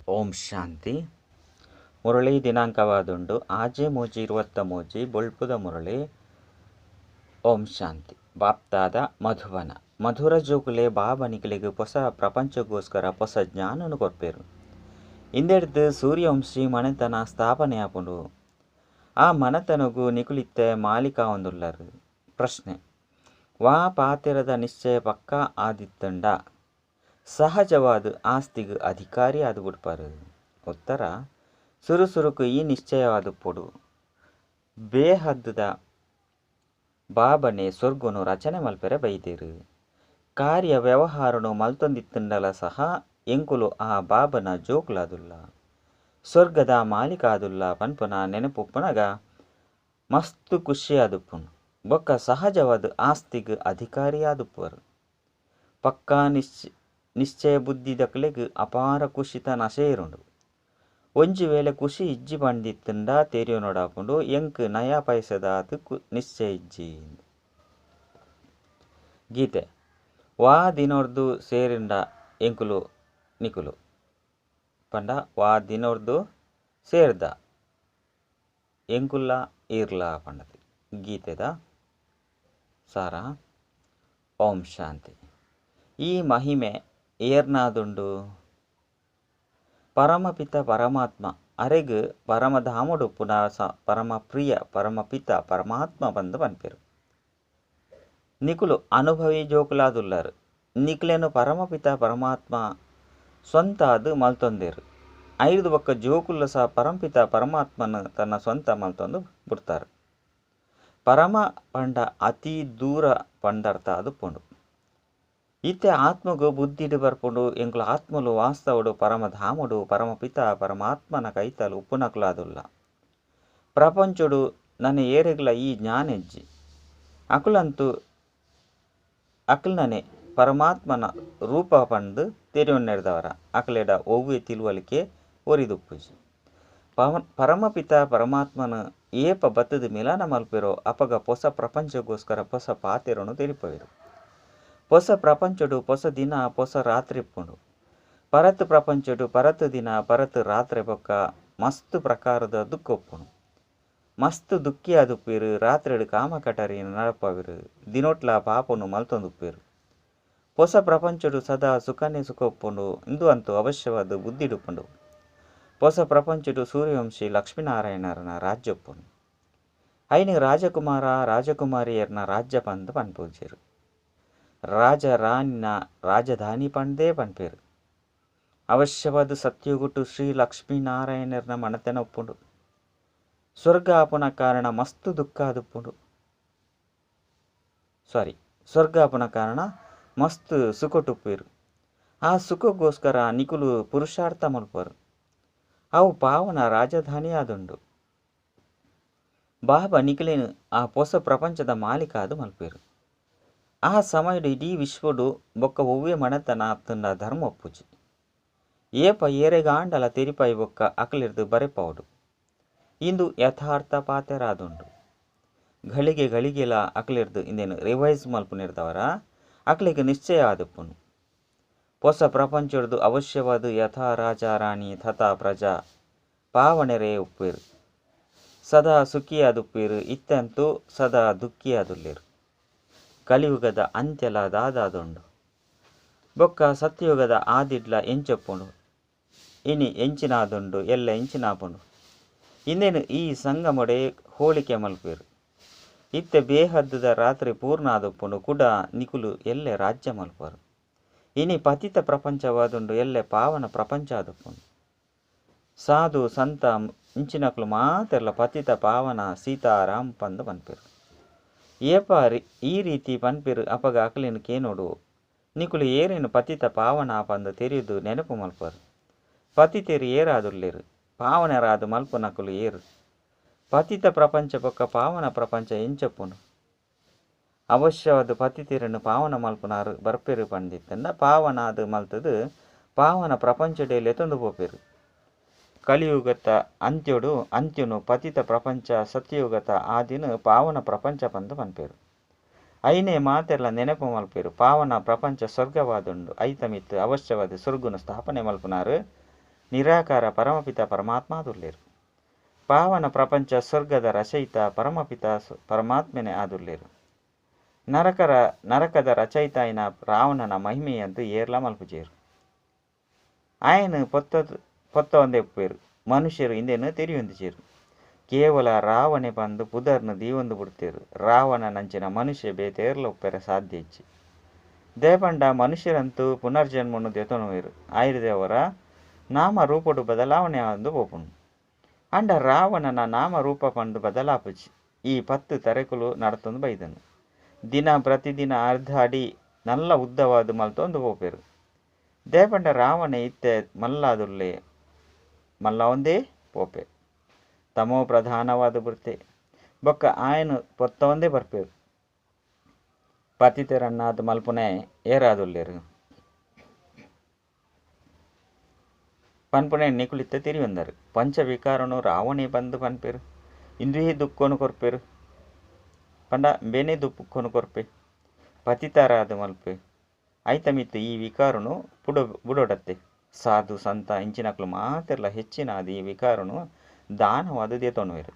ಓಂ ಶಾಂತಿ. ಮುರಳಿ ದಿನಾಂಕವಾದುಂಡು 6/3/23 ಬೊಳ್ಪುದ ಮುರಳಿ. ಓಂ ಶಾಂತಿ. ಬಾಪ್ತಾದ ಮಧುಬನ ಮಧುರ ಜೋಕುಲೆ ಬಾಬನಿಕಲೆಗ್ ಹೊಸ ಪ್ರಪಂಚಗೋಸ್ಕರ ಹೊಸ ಜ್ಞಾನನು ಕೊರ್ಪೇರು. ಇಂದೆಡ್ದು ಸೂರ್ಯವಂಶಿ ಮನೆತನ ಸ್ಥಾಪನೆ ಆಪುಂಡು. ಆ ಮನೆತನಗು ನಿಕುಲಿತ್ತೆ ಮಾಲಿಕಾವಂದುಲ್ಲರು. ಪ್ರಶ್ನೆ: ವಾ ಪಾತೆರದ ನಿಶ್ಚಯ ಪಕ್ಕಾ ಆದಿತ್ತಂಡ ಸಹಜವಾದ ಆಸ್ತಿಗ್ ಅಧಿಕಾರಿ ಆದ್ ಬುಡ್ಪಾರು. ಉತ್ತರ: ಸುರು ಸುರುಕು ಈ ನಿಶ್ಚಯವಾದುಪ್ಪೊಡು ಬೇಹದ್ದ ಬಾಬನೆ ಸ್ವರ್ಗನು ರಚನೆ ಮಲ್ಪೆರೆ ಬೈದೇರು. ಕಾರ್ಯ ವ್ಯವಹಾರನು ಮಲ್ತೊಂದಿತ್ತುಂಡಲ ಸಹ ಎಂಕುಲು ಆ ಬಾಬನ ಜೋಕುಲಾದುಲ್ಲ, ಸ್ವರ್ಗದ ಮಾಲೀಕ ಆದುಲ್ಲ ಪನ್ಪುನ ನೆನಪುಪ್ಪುನಗ ಮಸ್ತ್ ಖುಷಿಯಾದುಪ್ಪುನು ಬೊಕ್ಕ ಸಹಜವಾದ ಆಸ್ತಿಗ್ ಅಧಿಕಾರಿಯಾದುಪ್ಪುವರು. ಪಕ್ಕಾ ನಿಶ್ಚಯ ಬುದ್ಧಿದಕ್ಲೆಗ್ ಅಪಾರ ಖುಷಿತ ನಶೆ ಇರುಂಡು. ಒಂಜಿ ವೇಳೆ ಖುಷಿ ಇಜ್ಜಿ ಪಂಡಿತ್ತುಂಡ ತೆರಿಯೊನೊಡಾಪುಂಡು ಎಂಕ್ ನಯಾ ಪೈಸೆದಾತ್ ನಿಶ್ಚಯ ಇಜ್ಜಿ. ಗೀತೆ: ವಾ ದಿನೊರ್ದು ಸೇರಿಂಡ ಎಂಕುಲು ನಿಕುಲು ಪಂಡ ವಾ ದಿನೊರ್ದು ಸೇರ್ದ ಎಂಕುಲ್ಲ ಈರ್ಲ ಪಂಡದು ಗೀತೆದ ಸಾರ. ಓಂ ಶಾಂತಿ. ಈ ಮಹಿಮೆ ಏರ್ನಾದುಂಡು? ಪರಮಪಿತ ಪರಮಾತ್ಮ ಅರೆಗ್ ಪರಮಧಾಮುಡುಪ್ಪುನ ಪರಮಪ್ರಿಯ ಪರಮಪಿತ ಪರಮಾತ್ಮ ಬಂದು ಪನ್ಪೆರು. ನಿಕುಲು ಅನುಭವಿ ಜೋಕುಲಾದುಲ್ಲರು. ನಿಕ್ಲೆನು ಪರಮಪಿತ ಪರಮಾತ್ಮ ಸ್ವಂತ ಅದು ಮಲ್ತೊಂದೇರು. ಐದು ಬೊಕ್ಕ ಜೋಕುಲ್ಲ ಸಹ ಪರಮಪಿತ ಪರಮಾತ್ಮನ ತನ್ನ ಸ್ವಂತ ಮಲ್ತೊಂದು ಬಿಡ್ತಾರೆ. ಪರಮ ಪಂಡ ಅತಿ ದೂರ ಪಂಡರ್ಥ ಅದು ಪುಂಡು. ಇತ್ತೆ ಆತ್ಮಗು ಬುದ್ಧಿಡು ಬರ್ಪುಂಡು ಎಂಕುಲು ಆತ್ಮಲು ವಾಸ್ತವಡು ಪರಮಧಾಮುಡು ಪರಮಪಿತ ಪರಮಾತ್ಮನ ಕೈತಲು ಉಪ್ಪುನಕುಲಾದುಲ್ಲ. ಪ್ರಪಂಚಡು ನನ್ನ ಏರೆಗ್ಲ ಈ ಜ್ಞಾನ ಇಜ್ಜಿ. ಅಕುಲಂತೂ ಅಕ್ಲನೆ ಪರಮಾತ್ಮನ ರೂಪ ಪಂದು ತೆರಿಯೊನ್ನೆರ್ದವರ ಅಕ್ಲೆಡ ಒವ್ವೆ ತಿಳುವಳಿಕೆ ಒರಿದುಪ್ಪುಜಿ. ಪರಮಪಿತ ಪರಮಾತ್ಮನ ಏಪ ಬತ್ತದ ಮಿಲನ ಮಲ್ಪೆರೋ ಅಪಗ ಹೊಸ ಪ್ರಪಂಚಗೋಸ್ಕರ ಹೊಸ ಪಾತೆರನು ತೆರಿಪವೆರು. ಹೊಸ ಪ್ರಪಂಚಡು ಹೊಸ ದಿನ ಹೊಸ ರಾತ್ರಿ ಇಪ್ಪುಂಡು. ಪರತ್ ಪ್ರಪಂಚಡು ಪರತ್ ದಿನ ಪರತ್ ರಾತ್ರಿ ಬೊಕ್ಕ ಮಸ್ತ್ ಪ್ರಕಾರದ ದುಃಖ ಉಪ್ಪುಂಡು. ಮಸ್ತ್ ದುಃಖಿ ಆದುಪ್ಪೇರು. ರಾತ್ರಿಡು ಕಾಮಕಟರಿ ನಡಪವಿರು. ದಿನೊಟ್ಲ ಪಾಪನು ಮಲ್ತೊಂದುಪ್ಪೇರು. ಹೊಸ ಪ್ರಪಂಚಡು ಸದಾ ಸುಖನೇ ಸುಖ ಉಪ್ಪುಂಡು. ಇಂದು ಅಂತೂ ಅವಶ್ಯವಾದ ಬುದ್ಧಿಡುಪ್ಪುಂಡು. ಹೊಸ ಪ್ರಪಂಚಡು ಸೂರ್ಯವಂಶಿ ಲಕ್ಷ್ಮೀನಾರಾಯಣರನ ರಾಜ್ಯ ಉಪ್ಪುಂಡು. ಐನು ರಾಜಕುಮಾರ ರಾಜಕುಮಾರಿಯರ್ನ ರಾಜ್ಯ ಪಂದ್ ಪನ್ಪುಜೆರು. ರಾಜ ರಾಣಿನ ರಾಜಧಾನಿ ಪಂದೇ ಪನ್ಪೇರು. ಅವಶ್ಯವಾದ ಸತ್ಯುಗುಟ್ಟು ಶ್ರೀ ಲಕ್ಷ್ಮೀನಾರಾಯಣರನ ಮನತೆನ ಉಪ್ಪುಂಡು. ಸ್ವರ್ಗ ಆಪುನ ಕಾರಣ ಮಸ್ತ್ ದುಃಖ ಆದುಪ್ಪುಂಡು. ಸಾರಿ, ಸ್ವರ್ಗ ಆಪುನ ಕಾರಣ ಮಸ್ತ್ ಸುಖಟುಪ್ಪೇರು. ಆ ಸುಖಕ್ಕೋಸ್ಕರ ನಿಕುಲು ಪುರುಷಾರ್ಥ ಮಲ್ಪರು. ಅವು ಪಾವನ ರಾಜಧಾನಿ ಆದುಂಡು. ಬಾಬಾ ನಿಕುಲೇನು ಆ ಹೊಸ ಪ್ರಪಂಚದ ಮಾಲೀಕ ಅದು ಮಲ್ಪೇರು. ಆ ಸಮಯಡು ಇಡೀ ವಿಶ್ವಡು ಬೊಕ್ಕ ಒವ್ವೆ ಮನೆತನ ಅತ್ತಂಡ ಧರ್ಮ ಒಪ್ಪುಜಿ. ಏಪ ಏರೆಗಾಂಡಲ ತೆರಿಪಾಯಿ ಬೊಕ್ಕ ಅಕಲಿರ್ದು ಬರೆಪಾವುಡು. ಇಂದು ಯಥಾರ್ಥ ಪಾತೆರಾದುಂಡು. ಘಳಿಗೆ ಘಳಿಗೆಲ ಅಕಲಿರ್ದು ಇಂದೇನು ರಿವೈಸ್ ಮಲ್ಪುನಿರ್ದವರ ಅಕಲಿಗೆ ನಿಶ್ಚಯ ಆದುಪ್ಪುನು. ಹೊಸ ಪ್ರಪಂಚಡ್ದು ಅವಶ್ಯವಾದ ಯಥಾ ರಾಜ ರಾಣಿ ತಥಾ ಪ್ರಜಾ ಪಾವನೆರೇ ಉಪ್ಪೇರು. ಸದಾ ಸುಖಿಯಾದುಪ್ಪೇರು. ಇತ್ತಂತೂ ಸದಾ ದುಃಖಿಯಾದುಲ್ಲೇರು. ಕಲಿಯುಗದ ಅಂತ್ಯಲ ದಾದಾದುಂಡು. ಬೊಕ್ಕ ಸತ್ಯಯುಗದ ಆದಿಡ್ಲ ಎಂಚೊಪ್ಪುಂಡು. ಇನಿ ಎಂಚಿನಾದುಂಡು ಎಲ್ಲ ಎಂಚಿನಾಪುಂಡು. ಇಂದೇನು ಈ ಸಂಗಮಡೆ ಹೋಳಿಕೆ ಮಲ್ಪೇರು. ಇತ್ತೆ ಬೇಹದ್ದದ ರಾತ್ರಿ ಪೂರ್ಣ ಆದುಪ್ಪುಂಡು. ಕುಡ ನಿಕುಲು ಎಲ್ಲೆ ರಾಜ್ಯ ಮಲ್ಪರು. ಇನಿ ಪತಿತ ಪ್ರಪಂಚವಾದುಂಡು. ಎಲ್ಲೆ ಪಾವನ ಪ್ರಪಂಚ ಆದುಪ್ಪುಂಡು. ಸಾಧು ಸಂತ ಇಂಚಿನಕ್ಲು ಮಾತೆರ್ಲ ಪತಿತ ಪಾವನ ಸೀತಾರಾಮ್ ಪಂದು ಪನ್ಪೇರು. ಏಪ ಈ ರೀತಿ ಪನ್ಪೇರು ಅಪಗ ಅಕಲೇನು ಕೇನೋಡು ನಿಕುಲು ಏರೇನು ಪತಿತ ಪಾವನ ಪಂದು ತೆರಿದು ನೆನಪು ಮಲ್ಪರು. ಪತಿತೇರು ಏರಾದುಲ್ಲೇರು. ಪಾವನರಾದ ಮಲ್ಪುನಕುಲು ಏರು. ಪತಿತ ಪ್ರಪಂಚ ಬೊಕ್ಕ ಪಾವನ ಪ್ರಪಂಚ ಎಂಚಪ್ಪುಂಡು. ಅವಶ್ಯವಾದ ಪತಿತೇರನ್ನು ಪಾವನ ಮಲ್ಪುನಾರು ಬರ್ಪೇರು ಪಂಡಿತ್ತಂಡ ಪಾವನಾದ ಮಲ್ತದು ಪಾವನ ಪ್ರಪಂಚಡೆ ಲೆತೊಂದು ಪೋಪೇರು. ಕಲಿಯುಗತ ಅಂತ್ಯಡು ಅಂತ್ಯನು ಪತಿತ ಪ್ರಪಂಚ ಸತ್ಯಯುಗತ ಆದಿನ ಪಾವನ ಪ್ರಪಂಚ ಪಂದು ಪನ್ಪೇರು. ಐನೇ ಮಾತೆರ್ಲ ನೆನಪು ಮಲ್ಪೇರು. ಪಾವನ ಪ್ರಪಂಚ ಸ್ವರ್ಗವಾದುಂಡು. ಐತಮಿತ್ತು ಅವಶ್ಯವಾದ ಸ್ವರ್ಗನು ಸ್ಥಾಪನೆ ಮಲ್ಪುನಾರು ನಿರಾಕಾರ ಪರಮಪಿತ ಪರಮಾತ್ಮಾದುಲ್ಲೇರು. ಪಾವನ ಪ್ರಪಂಚ ಸ್ವರ್ಗದ ರಚಯಿತ ಪರಮಪಿತ ಪರಮಾತ್ಮನೆ ಆದುಲ್ಲೇರು. ನರಕದ ರಚಯಿತಾಯಿನ ರಾವಣನ ಮಹಿಮೆಯಂತೂ ಏರ್ಲ ಮಲ್ಪುಜೇರು. ಆಯನ ಪೊತ್ತ ಒಂದೇ ಉಪ್ಪೇರು. ಮನುಷ್ಯರು ಇಂದೇನು ತೆರಿಯೊಂದಿಜೇರು. ಕೇವಲ ರಾವಣೆ ಬಂದು ಪುದರ್ನ ದೀವೊಂದು ಬಿಡ್ತೇರು. ರಾವಣನಂಚಿನ ಮನುಷ್ಯ ಬೇತೇರ್ಲ ಉಪ್ಪೆರೆ ಸಾಧ್ಯ ಇಜ್ಜಿ. ದೇಪಂಡ ಮನುಷ್ಯರಂತೂ ಪುನರ್ಜನ್ಮನು ದೆತೊನುವೆರು. ಆಯುರ್ದೇವರ ನಾಮ ರೂಪಡು ಬದಲಾವಣೆ ಆಂದು ಪೋಪುಂಡು. ಅಂಡ ರಾವಣನ ನಾಮ ರೂಪ ಪಂದು ಬದಲಾಪುಜಿ. ಈ 10 ತರೆಕುಲು ನಡತೊಂದು ಬೈದನು. ದಿನ ಪ್ರತಿದಿನ ಅರ್ಧ ಅಡಿ ನಲ್ಲ ಉದ್ದವಾದ ಮಲ್ತೊಂದು ಪೋಪೆರು. ದೇಪಂಡ ರಾವಣೆ ಇತ್ತೆ ಮಲ್ಲಾದುಲ್ಲೆ ಮಲ್ಲ ಒಂದೇ ಪೋಪೆ. ತಮೋ ಪ್ರಧಾನವಾದ ಬುರ್ತೆ ಬೊಕ್ಕ ಆಯನು ಪೊತ್ತ ಒಂದೇ ಬರ್ಪೇರು. ಪತಿತರನ್ನಾದ ಮಲ್ಪುನೆ ಏರಾದುಲ್ಲೇರು ಪನ್ಪುನೆ ನಿಕುಲಿತ್ತ ತಿರಿಯೊಂದರು. ಪಂಚವಿಕಾರನು ರಾವಣೆ ಬಂದು ಪನ್ಪೇರು. ಇಂದುಹಿ ದುಕ್ಕೊನು ಕೊರ್ಪೇರು. ಪಂಡ ಬೇನೆ ದುಕ್ಕೊನು ಕೊರ್ಪೆ. ಪತಿತರಾದ ಮಲ್ಪೆ ಐತಮಿತ್ತು ಈ ವಿಕಾರನು ಬುಡೊಡತ್ತೆ. ಸಾಧು ಸಂತ ಇಂಚಿನಕ್ಲು ಮಾತೆರ್ಲ ಹೆಚ್ಚಿನಾದ ಈ ವಿಕಾರನು ದಾನವಾದ ದೇತೊನುವೆರು.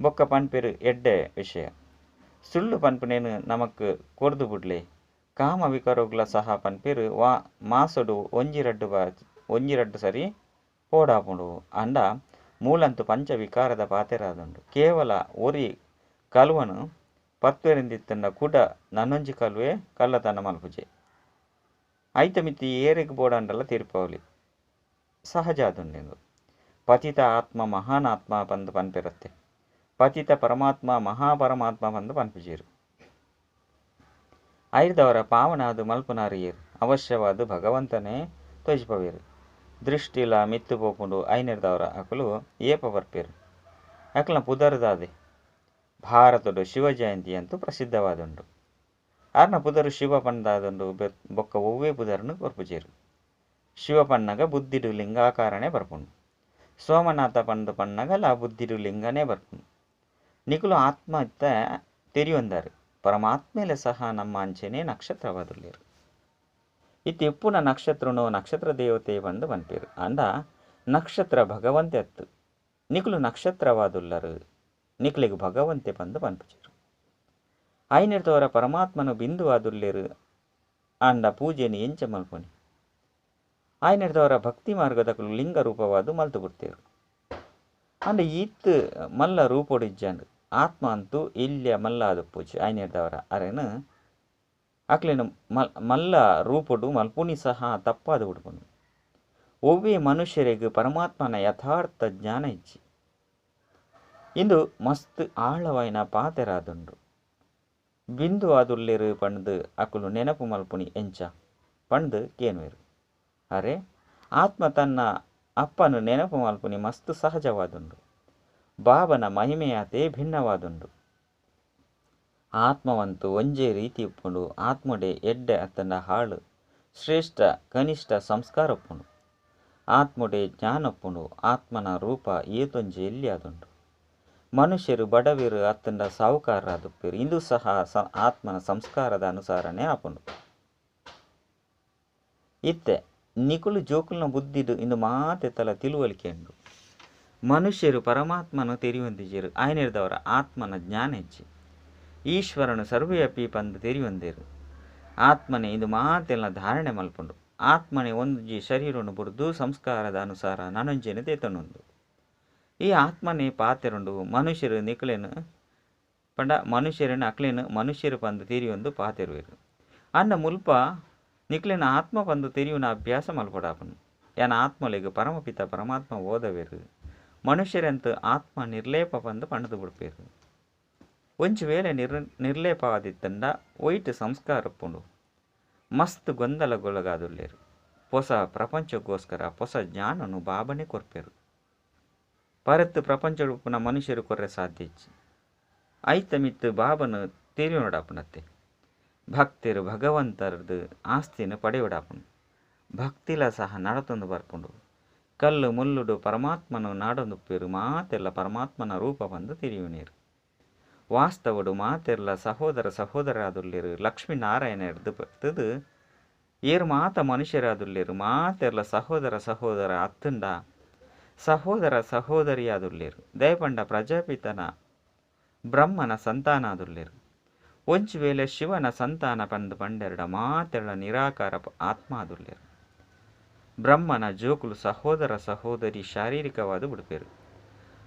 ಬೊಕ್ಕ ಪನ್ಪೇರು ಎಡ್ಡೆ ವಿಷಯ. ಸುಳ್ಳು ಪನ್ಪುನೇನು ನಮಕ್ ಕೊರ್ದು ಬುಡ್ಲೆ. ಕಾಮ ವಿಕಾರೋಗ್ಲ ಸಹ ಪನ್ಪೇರು ವಾ ಮಾಸೊಡು ಒಂಜಿ ರಡ್ಡು ಸರಿ ಪೋಡಾಪುಂಡು. ಅಂಡ ಮೂಲಂತು ಪಂಚ ವಿಕಾರದ ಪಾತೆರಾದುಂಡು. ಕೇವಲ ಒರಿ ಕಲ್ವನು ಪತ್ವೆರಿಂದಿತ್ತಂಡ ಕೂಡ ನನ್ನೊಂಜಿ ಕಲ್ವೆ ಕಳ್ಳತನ ಮಲ್ಪುಜೆ. ಐತಮಿತಿ ಏರೆಗ್ ಬೋಡಾಂಡಲ ತೀರ್ಪವಲಿ ಸಹಜ ಆದುಂಡೆಂದು. ಪತಿತ ಆತ್ಮ ಮಹಾನ್ ಆತ್ಮ ಪಂದು ಪನ್ಪೆರತ್ತೆ. ಪತಿತ ಪರಮಾತ್ಮ ಮಹಾಪರಮಾತ್ಮ ಪಂದು ಪನ್ಪುಜೇರು. ಐರ್ದವರ ಪಾವನಾದು ಮಲ್ಪುನಾರಿಯೇರು ಅವಶ್ಯವಾದ ಭಗವಂತನೇ ತೋಜಿಪವೇರು. ದೃಷ್ಟಿಲ ಮಿತ್ತು ಪೋಪುಂಡು. ಐನೆರ್ದವರ ಅಕುಲು ಏಪ ಬರ್ಪೇರು. ಅಕಲ್ನ ಪುದರ್ದಾದೆ ಭಾರತದ ಶಿವ ಜಯಂತಿ ಅಂತೂ ಪ್ರಸಿದ್ಧವಾದುಂಡು. ಆರ್ನ ಪುದರು ಶಿವ ಪಂದಾದುಂಡು. ಬೊಕ್ಕ ಒವ್ವೇ ಪುದರ್ನು ಕೊರ್ಪುಜೇರು. ಶಿವ ಪನ್ನಗ ಬುದ್ಧಿಡು ಲಿಂಗಾಕಾರನೇ ಬರ್ಪುಂಡು. ಸೋಮನಾಥ ಪಂದು ಪನ್ನಗಲ ಬುದ್ಧಿಡು ಲಿಂಗನೇ ಬರ್ಪುಂಡು. ನಿಕುಲು ಆತ್ಮ ಇತ್ತ ತೆರಿಯೊಂದಾರು. ಪರಮಾತ್ಮೇಲೆ ಸಹ ನಮ್ಮ ಅಂಚೆನೇ ನಕ್ಷತ್ರವಾದುಲ್ಲೇರು. ಇತ್ತೆ ಇಪ್ಪುನ ನಕ್ಷತ್ರನು ನಕ್ಷತ್ರ ದೇವತೆ ಬಂದು ಪನ್ಪೇರು. ಅಂಡ ನಕ್ಷತ್ರ ಭಗವಂತೆ ಅತ್ತು. ನಿಕುಲು ನಕ್ಷತ್ರವಾದುಲ್ಲರು. ನಿಕುಲಿಗೆ ಭಗವಂತೆ ಬಂದು ಪನ್ಪುಜೇರು. ಐನೆರ್ತವರ ಪರಮಾತ್ಮನು ಬಿಂದುವಾದುಲ್ಲೇರು. ಅಂಡ ಪೂಜೆನು ಎಂಚ ಮಲ್ಪುನಿ. ಆಯ್ನೆಡ್ದವರ ಭಕ್ತಿ ಮಾರ್ಗದಕುಲು ಲಿಂಗ ರೂಪವಾದ ಮಲ್ತು ಬಿಡ್ತೇರು. ಅಂಡ ಈತ್ ಮಲ್ಲ ರೂಪೊಡು ಇಜ್ಜಂಡು. ಆತ್ಮ ಅಂತೂ ಇಲ್ಯ ಮಲ್ಲ ಪೂಜೆ ಆಯ್ನೆಡ್ದವರ ಅರೇನು ಅಕ್ಲೇನು ಮಲ್ಲ ರೂಪೊಡು ಮಲ್ಪುನಿ ಸಹ ತಪ್ಪಾದ ಬಿಡ್ಪುನು. ಒವ್ವೇ ಮನುಷ್ಯರಿಗೆ ಪರಮಾತ್ಮನ ಯಥಾರ್ಥ ಜ್ಞಾನ ಇಜ್ಜಿ. ಇಂದು ಮಸ್ತ್ ಆಳವಾಯಿನ ಪಾತೆರಾದುಂಡು. ಬಿಂದು ಆದುಲ್ಲೇರು ಪಂಡ್ದು ಅಕುಲು ನೆನಪು ಮಲ್ಪುನಿ ಎಂಚ ಪಂಡ್ದು ಕೇನುವೆರು. ಅರೆ ಆತ್ಮ ತನ್ನ ಅಪ್ಪನು ನೆನಪು ಮಲ್ಪುನಿ ಮಸ್ತ್ ಸಹಜವಾದುಂಡು. ಬಾಬನ ಮಹಿಮೆಯಾತೆ ಭಿನ್ನವಾದುಂಡು. ಆತ್ಮವಂತು ಒಂಜೇ ರೀತಿ ಉಪ್ಪುಂಡು. ಆತ್ಮಡೆ ಎಡ್ಡೆ ಅತ್ತಂಡ ಹಾಳು ಶ್ರೇಷ್ಠ ಕನಿಷ್ಠ ಸಂಸ್ಕಾರ ಉಪ್ಪುಂಡು. ಆತ್ಮಡೆ ಜ್ಞಾನ ಉಪ್ಪುಂಡು. ಆತ್ಮನ ರೂಪ ಏತೊಂಜಿ ಎಲ್ಲಿ ಆದುಂಡು. ಮನುಷ್ಯರು ಬಡವಿರು ಅತ್ತಂಡ ಸಾಹುಕಾರರಾದುಪ್ಪೇರು. ಇಂದು ಸಹ ಆತ್ಮನ ಸಂಸ್ಕಾರದ ಅನುಸಾರನೇ ಆಪುಂಡು. ಇತ್ತೆ ನಿಕುಲು ಜೋಕುಲ್ನ ಬುದ್ಧಿಡು ಇಂದು ಮಾತೆತ್ತಲ ತಿಳುವಳಿಕೆ ಉಂಡು. ಮನುಷ್ಯರು ಪರಮಾತ್ಮನು ತೆರಿಯೊಂದಿಜೇರು. ಆಯ್ನೆರ್ದವರ ಆತ್ಮನ ಜ್ಞಾನ ಹೆಚ್ಚಿ. ಈಶ್ವರನು ಸರ್ವವ್ಯಾಪಿ ಪಂದು ತೆರಿಯೊಂದೇರು. ಆತ್ಮನೆ ಇಂದು ಮಾತೆಲ್ಲ ಧಾರಣೆ ಮಲ್ಪುಂಡು. ಆತ್ಮನೆ ಒಂಜಿ ಶರೀರನು ಬುಡ್ದು ಸಂಸ್ಕಾರದ ಅನುಸಾರ ನನೊಂಜೆನು ತೇತೊನುಂಡು. ಈ ಆತ್ಮನೆ ಪಾತೆರುಂಡು. ಮನುಷ್ಯರು ನಿಕುಲೇನು ಪಂಡ ಮನುಷ್ಯರನ್ನು ಅಕ್ಲೇನು ಮನುಷ್ಯರು ಪಂದು ತೆರಿಯೊಂದು ಪಾತೆರುವೆರು. ಅಂಡ ಮುಲ್ಪ ನಿಕ್ಲೆನ ಆತ್ಮ ಪಂದು ತೆರಿಯುನ ಅಭ್ಯಾಸ ಮಲ್ಪಡಾಪುನು. ಯಾನ ಆತ್ಮಲೆಗ್ ಪರಮಪಿತ ಪರಮಾತ್ಮ ಓದವೇರು. ಮನುಷ್ಯರಂತ ಆತ್ಮ ನಿರ್ಲೇಪ ಪಂದು ಪಂಡದು ಬಿಡ್ಪೇರು. ಒಂಜಿ ವೇಳೆ ನಿರ್ಲೇಪವಾದಿತ್ತಂಡ ಒಯ್ಟ್ ಸಂಸ್ಕಾರ ಉಪ್ಪುಂಡು. ಮಸ್ತ್ ಗೊಂದಲಗೊಳಗಾದುಲ್ಲೇರು. ಹೊಸ ಪ್ರಪಂಚಕ್ಕೋಸ್ಕರ ಹೊಸ ಜ್ಞಾನನು ಬಾಬನೆ ಕೊರ್ಪೇರು. ಪರತ್ತು ಪ್ರಪಂಚ ಉಪ್ಪುನ ಮನುಷ್ಯರು ಕೊರ್ರೆ ಸಾಧ್ಯ ಇಜ್ಜಿ. ಐತ ಮಿತ್ತು ಬಾಬನು ತೆರಿಯೊಡಾಪುನತ್ತೆ. ಭಕ್ತರು ಭಗವಂತರದು ಆಸ್ತಿನ ಪಡೆಯೊಡಾಪುಂಡು. ಭಕ್ತಿಲ ಸಹ ನಡತೊಂದು ಬರ್ಪುಂಡು. ಕಲ್ಲು ಮುಳ್ಳುಡು ಪರಮಾತ್ಮನು ನಾಡೊಂದುಪ್ಪೇರು. ಮಾತೆಲ್ಲ ಪರಮಾತ್ಮನ ರೂಪ ಬಂದು ತಿರಿಯುನೇರು. ವಾಸ್ತವಡು ಮಾತೆರ್ಲ ಸಹೋದರ ಸಹೋದರಾದುಲ್ಲೇರು. ಲಕ್ಷ್ಮೀನಾರಾಯಣರ್ದು ಬರ್ತದು ಏರು ಮಾತ ಮನುಷ್ಯರಾದುಲ್ಲೇರು. ಮಾತೆರ್ಲ ಸಹೋದರ ಸಹೋದರ ಅತ್ತಂಡ ಸಹೋದರ ಸಹೋದರಿಯಾದುಲ್ಲೇರು. ದಯಪಂಡ ಪ್ರಜಾಪಿತನ ಬ್ರಹ್ಮನ ಸಂತಾನಾದುಲ್ಲೇರು. ಒಂಜಿ ವೇಳೆ ಶಿವನ ಸಂತಾನ ಪಂದು ಪಂಡೆರಡ ಮಾತೆರಡ ನಿರಾಕಾರ ಆತ್ಮ ಆದುಲ್ಲೇರು. ಬ್ರಹ್ಮನ ಜೋಕುಲು ಸಹೋದರ ಸಹೋದರಿ ಶಾರೀರಿಕವಾದ ಬಿಡ್ಪೇರು.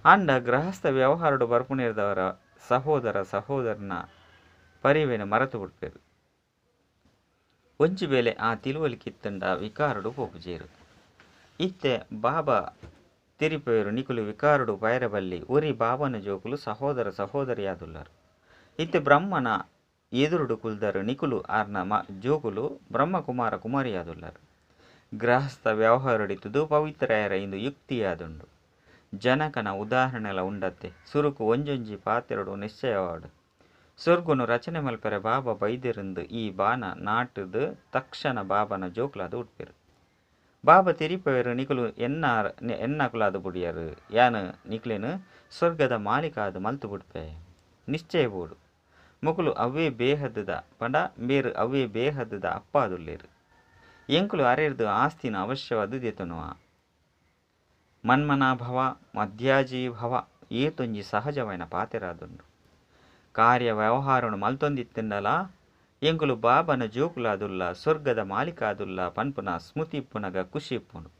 ಅಂಡ ಗೃಹಸ್ಥ ವ್ಯವಹಾರಡು ಬರ್ಪುಣಿರ್ದವರ ಸಹೋದರ ಸಹೋದರನ ಪರಿವೇನ ಮರೆತು ಬಿಡ್ಪೇರು. ಒಂಜಿ ವೇಳೆ ಆ ತಿಳುವಳಿಕಿತ್ತಂಡ ವಿಕಾರಡು ಪೋಪುಜೇರು. ಇತ್ತೆ ಬಾಬಾ ತಿರಿಪೇರು ನಿಕುಲು ವಿಕಾರಡು ಪೈರಬಲ್ಲಿ ಒರಿ ಬಾಬನ ಜೋಕುಲು ಸಹೋದರ ಸಹೋದರಿಯಾದುಲ್ಲರು. ಇತ್ತೆ ಬ್ರಹ್ಮನ ಎದುರುಡು ಕುಲ್ದರು ನಿಕುಲು ಆರ್ನ ಜೋಕುಲು ಬ್ರಹ್ಮಕುಮಾರ ಕುಮಾರಿಯಾದುಲ್ಲರು. ಗೃಹಸ್ಥ ವ್ಯವಹಾರಡಿತುದು ಪವಿತ್ರಯರ ಇಂದು ಯುಕ್ತಿಯಾದುಂಡು. ಜನಕನ ಉದಾಹರಣೆಲ ಉಂಡತ್ತೆ. ಸುರುಕು ಒಂಜೊಂಜಿ ಪಾತೆರಡು ನಿಶ್ಚಯವಾಡು. ಸ್ವರ್ಗುನು ರಚನೆ ಮಲ್ಪೆರೆ ಬಾಬಾ ಬೈದೆರಿಂದು ಈ ಬಾನ ನಾಟದು ತಕ್ಷಣ ಬಾಬನ ಜೋಕುಲಾದ ಉಟ್ಪೇರು. ಬಾಬಾ ತಿರಿಪೇರು ನಿಕುಲು ಎನ್ನಕುಲಾದ ಬುಡಿಯರು ಯಾನು ನಿಕ್ಲೇನು ಸ್ವರ್ಗದ ಮಾಲೀಕಾದ ಮಲ್ತು ಬಿಡ್ಪೆ ನಿಶ್ಚಯ ಬೋಡು. ಮುಕುಲು ಅವೇ ಬೇಹದ್ದದ ಪಂಡ ಮೇರು ಅವೇ ಬೇಹದ್ದದ ಅಪ್ಪಾದುಲ್ಲೇರು. ಎಂಕುಲು ಅರೆರ್ದು ಆಸ್ತಿನ ಅವಶ್ಯವಾದ ದೇತನುವ. ಮನ್ಮನಾಭವ ಮಧ್ಯಾಜಿ ಭವ ಏತೊಂಜಿ ಸಹಜವೈನ ಪಾತೆರಾದುಂಡು. ಕಾರ್ಯ ವ್ಯವಹಾರನು ಮಲ್ತೊಂದಿತ್ತಿಂಡಲ ಎಂಕುಲು ಬಾಬನ ಜೋಕುಲಾದುಲ್ಲ ಸ್ವರ್ಗದ ಮಾಲೀಕಾದುಲ್ಲ ಪನ್ಪುನ ಸ್ಮೃತಿ ಇಪ್ಪುನಗ ಖುಷಿ ಇಪ್ಪುನು.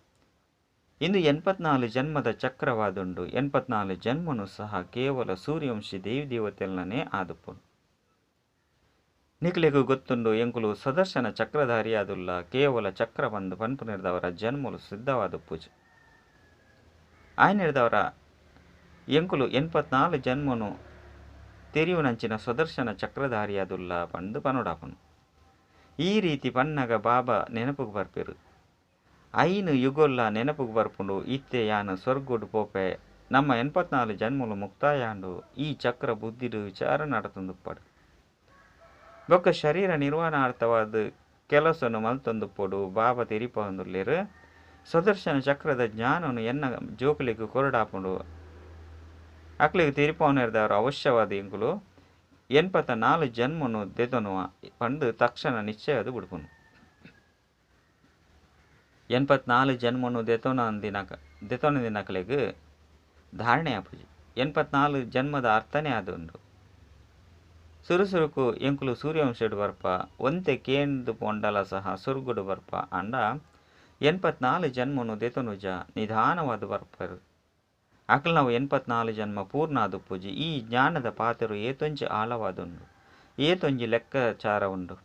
ಇಂದು 84 ಜನ್ಮದ ಚಕ್ರವಾದುಂಡು. 84 ಜನ್ಮನು ಸಹ ಕೇವಲ ಸೂರ್ಯವಂಶಿ ದೇವಿ ದೇವತೆಲನೇ ಆದುಪ್ಪುನು. ನಿಕ್ಲೆಗು ಗೊತ್ತುಂಡು ಎಂಕುಲು ಸದರ್ಶನ ಚಕ್ರಧಾರಿಯಾದುಲ್ಲ ಕೇವಲ ಚಕ್ರ ಬಂದು ಪನ್ಪುನಿರ್ದವರ ಜನ್ಮಲು ಸಿದ್ಧವಾದ ಪೂಜೆ ಆಯ್ನಿರ್ದವರ ಎಂಕುಲು 84 ಜನ್ಮನು ತೆರಿಯುನಂಚಿನ ಸುದರ್ಶನ ಚಕ್ರಧಾರಿಯಾದುಲ್ಲ ಪಂದು ಪನುಡಾಪನು. ಈ ರೀತಿ ಪನ್ನಗ ಬಾಬಾ ನೆನಪುಗು ಬರ್ಪೇರು. 5 ಯುಗೊಲ್ಲ ನೆನಪುಗು ಬರ್ಪುಂಡು. ಇತ್ತೆ ಯಾನು ಸ್ವರ್ಗೋಡು ಪೋಪೆ ನಮ್ಮ 84 ಜನ್ಮಲು ಮುಕ್ತಾಯಾಂಡು ಈ ಚಕ್ರ ಬುದ್ಧಿಡು ವಿಚಾರ ನಡತೊಂದುಪ್ಪಡು. ಬೊಕ್ಕ ಶರೀರ ನಿರ್ವಹಣಾರ್ಥವಾದ ಕೆಲಸನು ಮಲ್ತೊಂದುಪ್ಪೊಡು. ಬಾಬಾ ತೆರಿಪೊಂದುಲ್ಲೇರು ಸುದರ್ಶನ ಚಕ್ರದ ಜ್ಞಾನನು ಎನ್ನ ಜೋಕುಲಿಗೆ ಕೊರಡಾಪುಂಡು. ಅಕ್ಲಿಗೆ ತೆರಿಪವನಿರ್ದವರು ಅವಶ್ಯವಾದ ಎಂಕುಲು 84 ಜನ್ಮನು ದೆತೊನುವ ಪಂದು ತಕ್ಷಣ ನಿಶ್ಚಯದು ಬಿಡ್ಪುನು. 84 ಜನ್ಮನು ದೆತೊನದಿನಕಲೆಗ್ ಧಾರಣೆ ಆಪುಜಿ. 84 ಜನ್ಮದ ಅರ್ಥನೇ ಆದುಂಡು. ಸುರುಸುರುಕು ಎಂಕುಲು ಸೂರ್ಯವಂಶಡು ಬರ್ಪ ಒಂತೆ ಕೇಂದು ಪೊಂಡಲ ಸಹ ಸುರ್ಗುಡು ಬರ್ಪ ಅಂಡ 84 ಜನ್ಮನು ದೆತೊನುಜ ನಿಧಾನವಾದ ಬರ್ಪರು. ಅಕಲ್ ನಾವು 84 ಜನ್ಮ ಪೂರ್ಣ ಆದುಪ್ಪುಜಿ. ಈ ಜ್ಞಾನದ ಪಾತೆರು ಏತೊಂಜಿ ಆಳವಾದುಂಡು, ಏತೊಂಜಿ ಲೆಕ್ಕಾಚಾರ ಉಂಡು.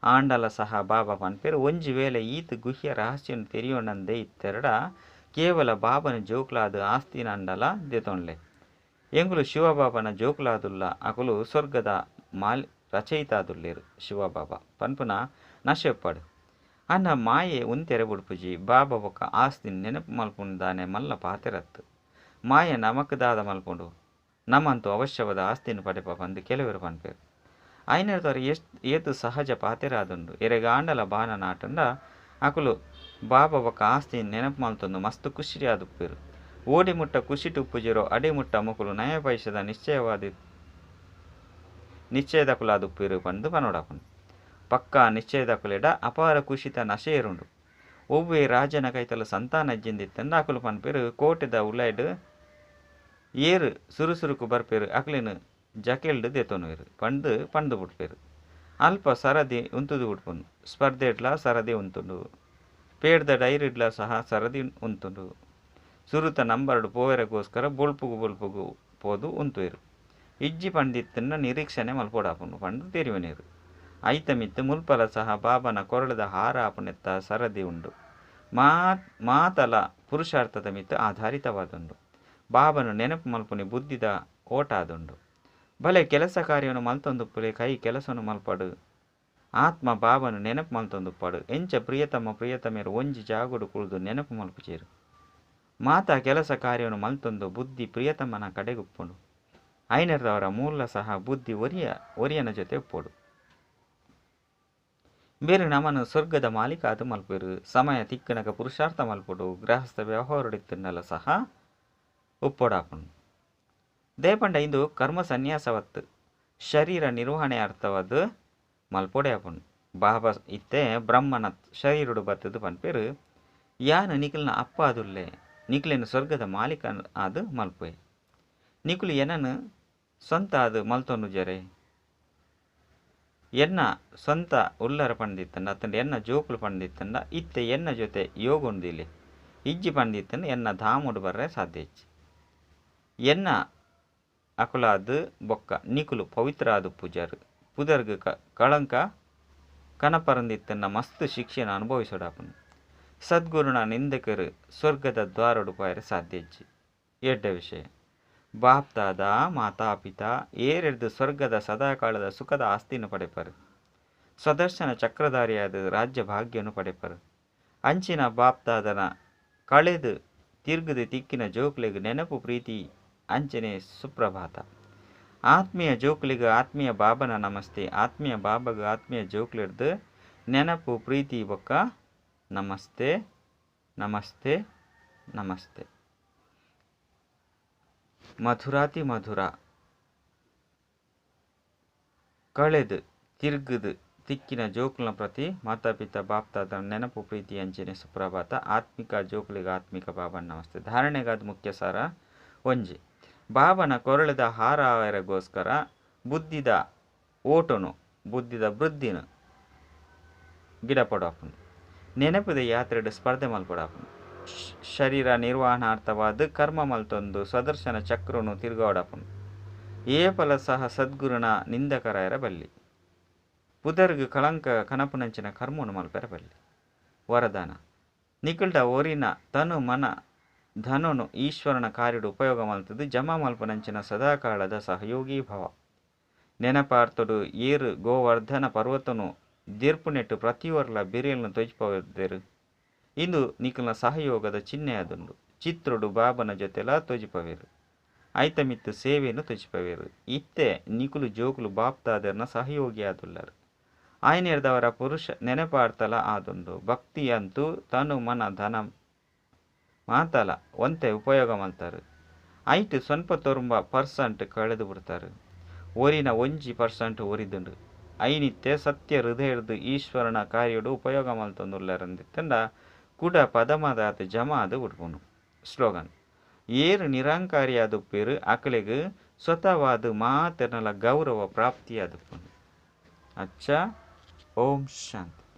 ಆಂಡಲ ಸಹ ಬಾಬಾ ಪನ್ಪೇರು ಒಂಜಿ ವೇಳೆ ಈತ ಗುಹ್ಯ ರಹಸ್ಯನು ತೆರಿಯೋಣಂದೇ ಇತ್ತೆರಡ ಕೇವಲ ಬಾಬನ ಜೋಕ್ಲಾದ ಆಸ್ತಿನ ಅಂಡಲ ದೆತೊನ್ಲೆ. ಎಂಕುಲು ಶಿವಬಾಬನ ಜೋಕ್ಲಾದುಲ್ಲ ಅಕುಲು ಸ್ವರ್ಗದ ಮಾಲ್ ರಚಯಿತಾದುಲ್ಲೇರು ಶಿವಬಾಬಾ ಪನ್ಪುನ ನಶೆಪ್ಪಾಡು. ಅನ್ನ ಮಾಯೆ ಉಂತೆರೆ ಬುಡ್ಪುಜಿ. ಬಾಬಾ ಬೊಕ್ಕ ಆಸ್ತಿ ನೆನಪು ಮಲ್ಪುಂದಾನೆ ಮಲ್ಲ ಪಾತೆರತ್ತು. ಮಾಯ ನಮಕದಾದ ಮಲ್ಪುಂಡು ನಮ್ಮಂತೂ ಅವಶ್ಯವಾದ ಆಸ್ತಿನ ಪಡೆಪ ಪಂದು ಕೆಲವರು ಪನ್ಪೇರು. ಐನರ್ದವರು ಏತು ಸಹಜ ಪಾತೆರಾದುಂಡು. ಎರೆಗಾಂಡಲ ಬಾನ ನಾಟಂಡ ಅಕುಲು ಬಾಬಾ ಬೊಕ್ಕ ಆಸ್ತಿ ನೆನಪು ಮಲ್ತೊಂದು ಮಸ್ತ್ ಖುಷಿ ಆದುಪ್ಪೇರು. ಓಡಿ ಮುಟ್ಟ ಖುಷಿ ಟುಪ್ಪುಜಿರೋ ಅಡಿ ಮುಟ್ಟ ಮುಕುಲು ನಯ ಪೈಸದ ನಿಶ್ಚಯದಕುಲಾದುಪ್ಪೇರು ಪಂದು ಪನೋಡಾಪುಂಡು. ಪಕ್ಕಾ ನಿಶ್ಚಯದಕುಲೆಡ ಅಪಾರ ಖುಷಿತ ನಶೆಯರುಂಡು. ಒವ್ವೆ ರಾಜನ ಕೈತಲ ಸಂತಾನ ಅಜ್ಜಿಂದಿತ್ತಂದ ಅಕುಲು ಪನ್ಪೇರು ಕೋಟೆದ ಉಲೈಡ್ ಏರು ಸುರುಸುರುಕು ಬರ್ಪೇರು ಅಕ್ಲೇನು ಜಕೆಲ್ಡ್ ದೆತೊನುವೆರು ಪಂದು ಪಂದು ಬಿಡ್ಪೇರು. ಅಲ್ಪ ಸರದಿ ಉಂತುದು ಬಿಡ್ಪುಂಡು. ಸ್ಪರ್ಧೆಡ್ಲ ಸರದಿ ಉಂತುಂಡು, ಪೇಡ್ದ ಡೈರಿಡ್ಲ ಸಹ ಸರದಿ ಉಂತುಂಡು. ಸುರುತ ನಂಬರ್ಡು ಪೋವೆರಗೋಸ್ಕರ ಬೊಲ್ಪುಗು ಬೊಲ್ಪುಗು ಪೋದು ಉಂತುವೆರು. ಇಜ್ಜಿ ಪಂಡಿತ್ತನ್ನ ನಿರೀಕ್ಷಣೆ ಮಲ್ಪೊಡಾಪುಂಡು ಪಂದು ತೆರಿವನೇರು. ಐತ ಮಿತ್ತು ಮುಲ್ಪಲ ಸಹ ಬಾಬನ ಕೊರಳದ ಹಾರ ಆಪುನೆತ್ತ ಸರದಿ ಉಂಡು. ಮಾತಲ ಪುರುಷಾರ್ಥದ ಮಿತ್ತು ಆಧಾರಿತವಾದುಂಡು. ಬಾಬನು ನೆನಪು ಮಲ್ಪುನಿ ಬುದ್ಧಿದ ಓಟ ಆದುಂಡು. ಬಲೆ ಕೆಲಸ ಕಾರ್ಯವನ್ನು ಮಲ್ತೊಂದುಪ್ಪುಲೆ ಕೈ ಕೆಲಸವನ್ನು ಮಲ್ಪಡು. ಆತ್ಮ ಬಾಬನು ನೆನಪು ಮಲ್ತೊಂದುಪ್ಪಾಡು. ಎಂಚ ಪ್ರಿಯತಮ ಪ್ರಿಯತಮೇರು ಒಂಜಿ ಜಾಗುಡು ಕುಳಿದು ನೆನಪು ಮಲ್ಪುಚೇರು. ಮಾತಾ ಕೆಲಸ ಕಾರ್ಯವನ್ನು ಮಲ್ತೊಂದು ಬುದ್ಧಿ ಪ್ರಿಯತಮನ ಕಡೆಗುಪ್ಪುಂಡು. ಐನರ್ದವರ ಮೂಲ ಸಹ ಬುದ್ಧಿ ಒರಿಯನ ಜೊತೆ ಉಪ್ಪೋಡು. ಬೇರೆ ನಮನು ಸ್ವರ್ಗದ ಮಾಲೀಕ ಅದು ಮಲ್ಪೇರು. ಸಮಯ ತಿಕ್ಕನಕ ಪುರುಷಾರ್ಥ ಮಲ್ಪೊಡು. ಗೃಹಸ್ಥ ವ್ಯವಹಾರಡಿತ್ತನ್ನಲ ಸಹ ಉಪ್ಪೊಡಾಪುಂಡು. ದೇಪಂಡ ಇಂದು ಕರ್ಮ ಸನ್ಯಾಸವತ್ತು ಶರೀರ ನಿರ್ವಹಣೆ ಅರ್ಥವಾದ ಮಲ್ಪೊಡೆ ಆಪುಂಡು. ಬಾಬಾ ಇತ್ತೆ ಬ್ರಹ್ಮನ ಶರೀರಡು ಬತ್ತದು ಪನ್ಪೇರು. ಯಾನು ನಿಖಲ್ನ ಅಪ್ಪ ಅದುಲ್ಲೆ, ನಿಕ್ಲೆನ್ ಸ್ವರ್ಗದ ಮಾಲೀಕ ಆದ್ ಮಲ್ಪುವೆ. ನಿಕುಲು ಎನನ್ ಸ್ವಂತ ಆದ್ ಮಲ್ತೊನುಜರೆ. ಎನ್ನ ಸ್ವಂತ ಉಲ್ಲರ ಪಂಡಿತ್ತಂಡ ಅತ್ತಂಡ ಎನ್ನ ಜೋಕುಲು ಪಂಡಿತ್ತಂಡ ಇತ್ತೆ ಎನ್ನ ಜೊತೆ ಯೋಗೊಂದಿಲೆ ಇಜ್ಜಿ ಪಂಡಿತ್ತಂಡ ಎನ್ನ ಧಾಮಡು ಬರ್ರೆ ಸಾಧ್ಯ ಇಜ್ಜಿ. ಎನ್ನ ಅಕುಲಾದ್ ಬೊಕ್ಕ ನಿಕುಲು ಪವಿತ್ರ ಆದ್ ಪೂಜಾರು ಪುದರ್ಗ್ ಕಳಂಕ ಕನಪರಂದಿತ್ತಂಡ ಮಸ್ತ್ ಶಿಕ್ಷೆನ ಅನುಭವಿಸೋಡಾಪುನು. ಸದ್ಗುರುನ ನಿಂದಕರು ಸ್ವರ್ಗದ ದ್ವಾರಡು ಪೋಯರೆ ಸಾಧ್ಯ ಇಜ್ಜಿ. ಎಡ್ಡೆ ವಿಷಯ. ಬಾಪ್ದಾದ ಮಾತಾ ಪಿತಾ ಏರೆಡ್ದು ಸ್ವರ್ಗದ ಸದಾಕಾಲದ ಸುಖದ ಆಸ್ತಿನ ಪಡೆಪರು. ಸ್ವದರ್ಶನ ಚಕ್ರಧಾರಿಯಾದ ರಾಜ್ಯ ಭಾಗ್ಯನು ಪಡೆಪರು. ಅಂಚಿನ ಬಾಪ್ದಾದನ ಕಳೆದು ತಿರುಗದು ತಿಕ್ಕಿನ ಜೋಕುಲೆಗ್ ನೆನಪು ಪ್ರೀತಿ ಅಂಚನೆ ಸುಪ್ರಭಾತ. ಆತ್ಮೀಯ ಜೋಕುಲೆಗ್ ಆತ್ಮೀಯ ಬಾಬನ ನಮಸ್ತೆ. ಆತ್ಮೀಯ ಬಾಬಗ ಆತ್ಮೀಯ ಜೋಕುಲೆಡ್ದು ನೆನಪು ಪ್ರೀತಿ ಬೊಕ್ಕ ನಮಸ್ತೆ ನಮಸ್ತೆ ನಮಸ್ತೆ. ಮಧುರಾತಿ ಮಧುರ ಕಳೆದು ತಿರುಗದು ತಿಕ್ಕಿನ ಜೋಕುಲ್ನ ಪ್ರತಿ ಮಾತಾಪಿತಾ ಬಾಪ್ದಾದನ ನೆನಪು ಪ್ರೀತಿ ಅಂಚನೆ ಸುಪ್ರಭಾತ. ಆತ್ಮಿಕ ಜೋಕುಲೆಗ್ ಆತ್ಮಿಕ ಬಾಬನ ನಮಸ್ತೆ. ಧಾರಣೆಗಾದ ಮುಖ್ಯ ಸಾರ ಒಂಜಿ. ಬಾಬನ ಕೊರಳೆದ ಹಾರಗೋಸ್ಕರ ಬುದ್ಧಿದ ಓಟನು ಬುದ್ಧಿದ ವೃದ್ಧಿನ ಗಿಡಪಡಾಪುನು. ನೆನಪುದ ಯಾತ್ರೆಡ್ ಸ್ಪರ್ಧೆ ಮಲ್ಪಡಾಪುನು. ಶರೀರ ನಿರ್ವಹಣಾರ್ಥವಾದ ಕರ್ಮ ಮಲ್ತೊಂದು ಸ್ವದರ್ಶನ ಚಕ್ರನು ತಿರುಗಾಡಾಪುನು. ಏಪಲ ಸಹ ಸದ್ಗುರುನ ನಿಂದಕರಾಯರ ಬಲ್ಲಿ. ಪುದರ್ಗ್ ಕಳಂಕ ಕನಪುನಂಚಿನ ಕರ್ಮನು ಮಲ್ಪೆರ ಬಲ್ಲಿ. ವರದಾನ. ನಿಕಲ್ಡ ಒರಿನ ತನು ಮನ ಧನನು ಈಶ್ವರನ ಕಾರ್ಯಡು ಉಪಯೋಗ ಮಲ್ತದು ಜಮಾ ಮಲ್ಪುನಂಚಿನ ಸದಾಕಾಲದ ಸಹಯೋಗಿ ಭವ. ನೆನಪಾರ್ತಡು ಏರು ಗೋವರ್ಧನ ಪರ್ವತನು ದೆರ್ಪುನೆಟ್ಟು ಪ್ರತಿಯೊರ್ಲ ಬಿರೆಲ್ನು ತೊಜಿಪದೇರು. ಇಂದು ನಿಕಲ್ನ ಸಹಯೋಗದ ಚಿಹ್ನೆ ಆದುಂಡು. ಚಿತ್ರಡು ಬಾಬನ ಜೊತೆಲ ತೊಜಿಪವೇರು. ಐತಮಿತ್ತು ಸೇವೆಯನ್ನು ತೊಜಿಪವೇರು. ಇತ್ತೆ ನಿಕುಲು ಜೋಕುಲು ಬಾಪ್ದಾದರ್ನ ಸಹಯೋಗಿ ಆದುಲ್ಲರು. ಆಯನೇರ್ದವರ ಪುರುಷ ನೆನಪಾರ್ತಲ ಆದುಂಡು. ಭಕ್ತಿ ಅಂತೂ ತನು ಮನ ಧನ ಮಾತಲ ಒಂತೆ ಉಪಯೋಗ ಮಲ್ತಾರೆ. ಐಟ್ ಸ್ವಲ್ಪ ತೊರುಂಬ ಪರ್ಸೆಂಟ್ ಕಳೆದು ಬಿಡ್ತಾರೆ. ಒರಿನ 1% ಒರಿದುಂಡು. ಐನಿತ್ಯ ಸತ್ಯ ಹೃದಯದ ಈಶ್ವರನ ಕಾರ್ಯಡು ಉಪಯೋಗ ಮಲ್ತೊಂದುಲ್ಲರಂದಿತ್ತಂಡ ಕುಡ ಪದಮದಾತ್ ಜಮಾ ಅದು ಬಿಡ್ಪುನು. ಸ್ಲೋಗನ್. ಏರು ನಿರಂಕಾರಿಯಾದುಪ್ಪೇರು ಅಕಲೆಗ್ ಸ್ವತಃವಾದ ಮಾತೆರ್ನಲ ಗೌರವ ಪ್ರಾಪ್ತಿಯಾದುಪ್ಪುನು. ಅಚ್ಚಾ, ಓಂ ಶಾಂತಿ.